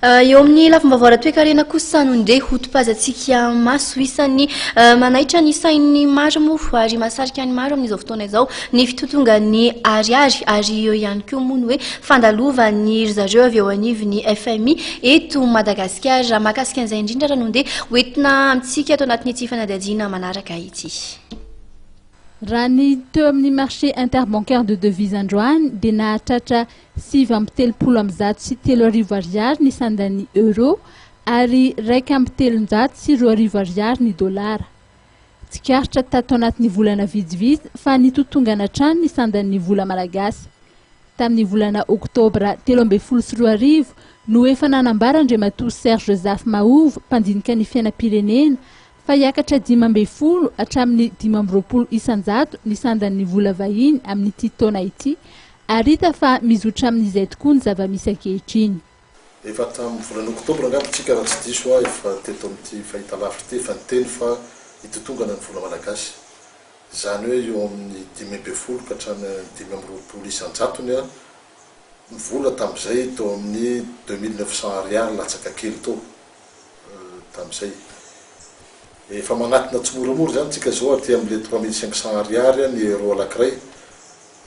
Eo amin'ny lafim-baovao ara-toekarena kosa no ndeha hotopazantsika maso. Isan'ny manaitra ny sain'ny maro moa ary mahasarika ny maro amin'izao fotoana izao ny fitotongan'ny ariary, ary eo ihany koa moa ny hoe fandalovan'ny ry zareo avy eo anivon'ny FMI eto Madagasikara. Mahakasika an'izay indrindra raha no ndeha hoentina amintsika ato anatin'ity fanadihadiana manaraka ity. Raha ny teo amin'ny marché interbancaire de devise androany dia nahatratra 339 ariary ny sandan'ny euro ary 2031 ariary ny dolara. Tsikaritra tato anatin'ny volana vitsivitsy fa nitotongana hatrany ny sandan'ny vola malagasy. Tamin'ny volana oktobra 2013 no efa nanambara Andriamatoa Serge Zafimahova, mpandinika ny fiainam-pirenena, fa hiakatra 15 hatramin'ny 25% ny sandan'ny vola vahiny amin'ity taona ity ary hita fa mizotra amin'izay tokoa ny zava-misy ankehitriny. Efa tamin'ny volana oktobra angamba tsika raha tsy diso aho efa teto amin'ity fahitalavitra ity efa niteny fa hitotongana ny vola malagasy. Izany hoe eo amin'ny 15 ka hatrany 25%-ny ny vola tamin'izay teo amin'ny 2900 ariary latsaka kely teo tamin'izay. Efa manatona tsimoramora izany tsika izao aty amin'ilay 3500 ariary ny euro anankiray.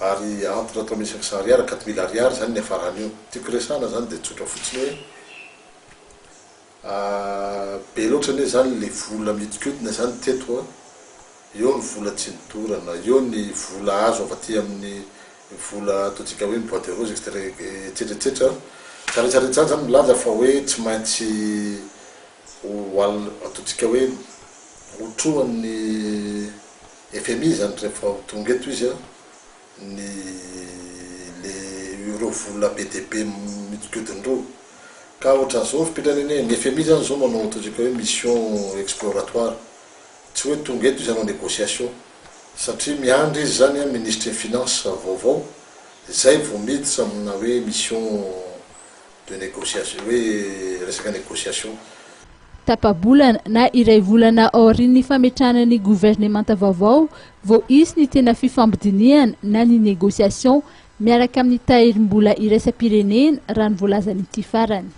Ary entre 3500 ariary à 4000 ariary zany ny hiafarany eo. Tiako resahana zany dia tsotra fotsiny hoe be loatra anie zany le vola mihodinkodina zany teto a, eo ny vola tsy nidorana, eo ny vola azo avy aty amin'ny vola ataontsika hoe ny bois de rose etc etsetra etsetra. Zany rehetra rehetra zany zany milaza fa hoe tsy maintsy ho al- ataontsika hoe hotrohan'ny FMI zany rehefa ho tonga eto izy an, ny le ireo vola be dia be mihodinkodina ireo. Ka ohatran'izao ny fipetrany anie, ny FMI zany zao manao ataontsika hoe mission exploratoire, tsy hoe tonga eto izy hanao négociation, satria miandry izy zany an minisitry ny finance vaovao, zay vao miditra amina hoe mission de négociation, hoe resaka négociation. Tapa-bolana na iray volana aorian'ny fametrahana ny governemanta vaovao vao hisy ny tena fifampidinihana na ny négociation miaraka amin'ny tahirim-bola iraisam-pirenena raha ny voalazan'ity farany.